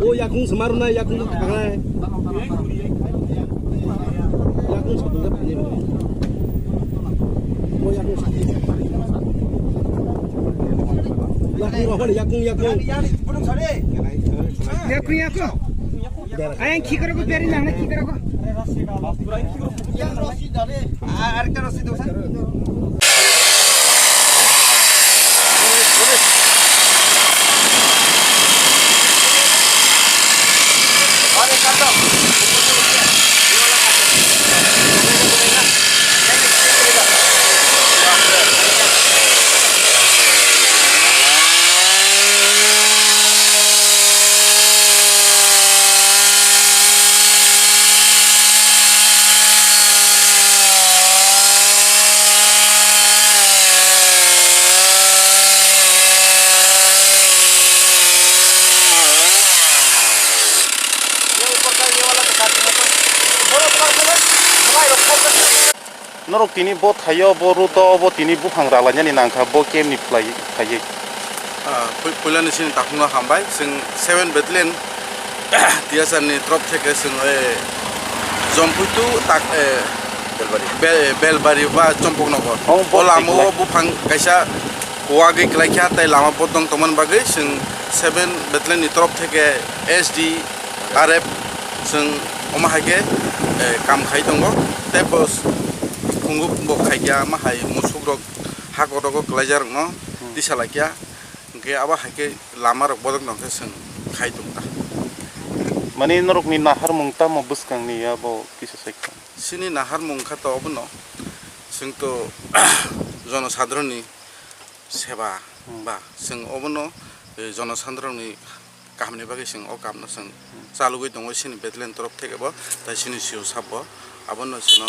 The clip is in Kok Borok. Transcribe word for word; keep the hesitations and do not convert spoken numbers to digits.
O yakung sema rwnai, yakung thangnai. Yakung sema rwnai. O yakung sema rwnai. Yakung rohor, yakung, yakung. Yakung, yakung. Ayang khikar ko beri nang na khikar ko. Yang rasi dale. Ah, arekta rasi do sa. Norok tini bo thaio, bo road o, bo tini buphang ralainani nangkha, bo kemni phlai phaiwi? Ah, pui-, puilani sini takhukno hambai. Chwng seven Battalion T S R ni torop theke chwng, eh, Jompuitu tak, eh, Belbari. Be-, Belbari ba Chompoknogor. Oh, bo o lama o thaiglai. Buphang kaisa wagwi kwlaikha, tei lama bodong tongmani bagwi chwng seven Battalion ni torop theke S D R F chwng omo hai khe, eh, kam khai tongo. Tei bo s-, phungo bo khaikha, omo hai musukrok ha kotogo kwlaijarokno Hmm. tisa laikha. Hwnkhe abo hai khe lama rok bodok nong khe chwng khai tong kha. Mani norokni naharmung tamo bwskangni abo kisa sai kha? Chini naharmung kha to obono, chwng to jonosadharonni seba Hmm. ba chwng obono, eh, jonosadharonni kahamni bagwi chwng o kamno chwng chalogwi tongo chini battalion torof theke bo, tai chini C O sabo abono chwngno